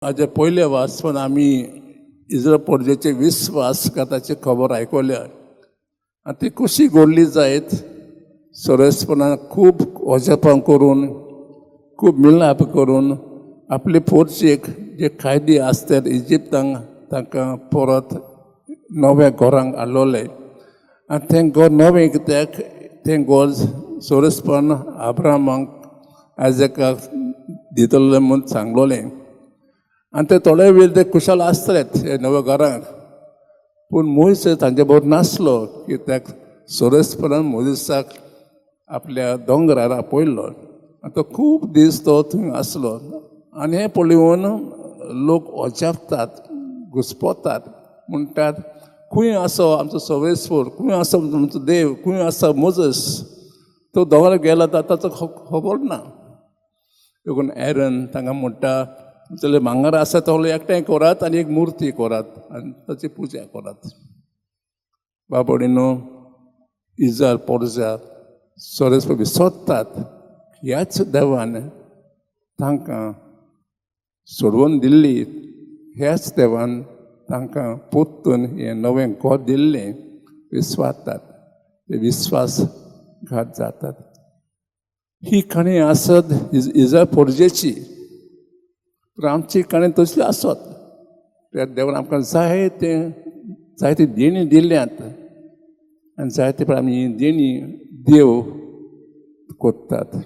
आयच्या पयल्या वाचपान आमी इस्रायल पोरजेचे विस्वासघाताची खबर आयकल्या आनी ती कशी घडली जायत. सोरेसपणान खूब अजापां करून, खूब मिलाप करून आपले पोरचेक जे कायदे आसतात इजिप्तांक, तांकां परत नव्या घरांक हाडलोले. आनी तें घर नवें कित्याक? तें घर सोरेसपण आब्रामाक, आयजकाक दितलें म्हूण सांगलोलें. आनी ते थोडे वेळ ते खुशाल आसतले हे नव्या घरांक, पूण मोयस तांचे बरोबर नासलो, कित्याक सोरेसपणान मोजिसाक आपल्या दोंगरार आपयल्लो आनी तो खूब दीस तो थंय आसलो. आनी हें पळोवन लोक अजापतात, घुस्पतात, म्हणटात, खंय आसा आमचो सोरेस्पर? खंय आसा आमचो देव? खंय आसा मोजस? तो दोंगरार गेला, ताचो खबर ना. देखून एरन तांकां म्हणटा, तुमचे भांगर आसा तो एकठांय करात आनी एक मुर्ती करात आनी ताची पुजा करात. बाबडीनो, इजरायल पोरजा सोरेस्पर विसरतात, ह्याच देवान तांकां सोडवून दिल्ली, ह्याच देवान तांकां परतून हें नवें घर दिल्लें. विस्वातात, ते विस्वास घात जातात. ही काणी आसत इजरायल पोरजेची, पूण आमची काणी तसली आसत. त्या देवान आमकां जाय तें, जायती देणी दिल्यात आनी जायते पण आमी ही देणी देव करतात.